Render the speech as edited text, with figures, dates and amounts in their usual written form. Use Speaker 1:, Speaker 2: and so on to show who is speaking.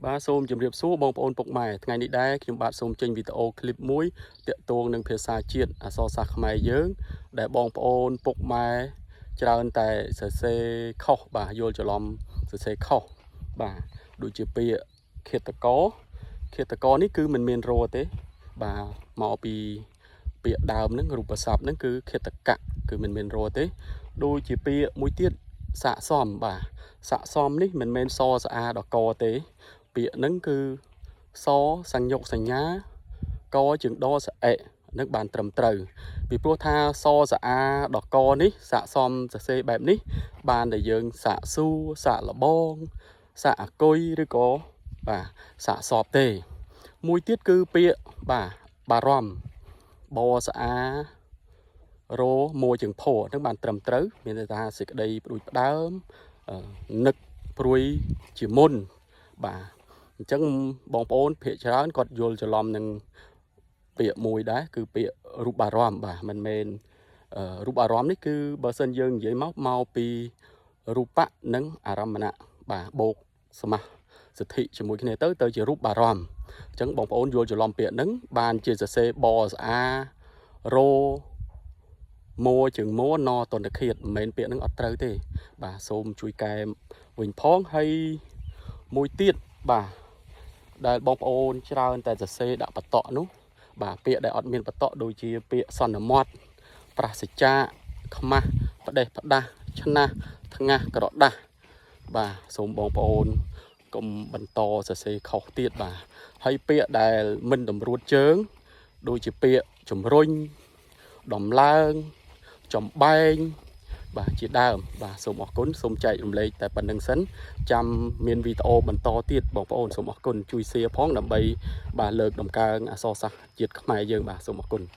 Speaker 1: បាទសូមជម្រាបសួរបងប្អូនពុកម៉ែថ្ងៃនេះដែរខ្ញុំបាទសូមចេញវីដេអូឃ្លីបមួយទាក់ទងនឹងភាសាជាតិអក្សរសាស្ត្រខ្មែរយើង ដែលបងប្អូនពុកម៉ែច្រើនតែសរសេរខុសបាទយល់ច្រឡំសរសេរខុសបាទដូចជាពាក្យឃាតករឃាតករនេះគឺមិនមានរទេ បាទមកពីពាក្យដើមហ្នឹងរូបស័ព្ទហ្នឹងគឺឃាតកៈគឺមិនមានរទេ ដូចជាពាក្យមួយទៀតស័កសមបាទស័កសមនេះមិនមែនសស្អាដល់កទេ ពាក្យហ្នឹងគឺសសញ្ញុកសញ្ញាកជាងដសអិនឹងបានត្រឹមត្រូវ ពីព្រោះថាសស្អាដល់កនេះស័កសមសរសេរបែបនេះ បានតែយើងសាកសួរសាកលបងសាកអគុយឬក៏បាទសាកសពទេ មួយទៀតគឺពាក្យបាទបារម្ភបស្អារមួយជាងផហ្នឹងបានត្រឹមត្រូវ មានន័យថាសេចក្តីផ្ដួចផ្ដើមនឹកព្រួយជាមុនបាទអញ្ចឹងបងប្អូនភាគច្រើនគាត់យល់ច្រឡំនឹងពាក្យមួយដែរគឺពាក្យរូបអារម្មណ៍បាទមិនមែនរូបអារម្មណ៍នេះគឺបើសិនយើងនិយាយមកមកពីរូបៈនិងអារម្មណៈបាទបូកសមាសសិទ្ធិជាមួយគ្នាទៅទៅជារូបអារម្មណ៍អញ្ចឹងបងប្អូនយល់ច្រឡំពាក្យហ្នឹងបានជាសរសេរបស្អារមួជើងមួណតន្តឃាតមិនមែនពាក្យហ្នឹងអត់ត្រូវទេ បាទសូមជួយកែវិញផងហើយមួយទៀតបាទដែលបងប្អូនច្រើនតែសរសេរដាក់បតក់នោះ បាទពាក្យដែលអត់មានបតក់ដូចជាពាក្យសន្មត់ប្រសិជ្ចាខ្មាស់ផ្ដេសផ្ដាស់ឆ្នះថ្ងាស់ក្រដាស់បាទសូមបងប្អូនកុំបន្តសរសេរខុសទៀតបាទហើយពាក្យដែលមិនតម្រួតជើង ដូចជាពាក្យជំរុញដំឡើងចំបែងបាទជាដើមបាទសូមអរគុណសូមចែករំលែកតែប៉ុណ្្នឹងសិនចាំមានវីដេអូបន្តទៀតបងប្អូនសូមអរគុណជួយ share ផងដើម្បីបាទលើកតម្កើងអក្សរសាស្ត្រជាតិខ្មែរយើងបាទសូមអរគុណ។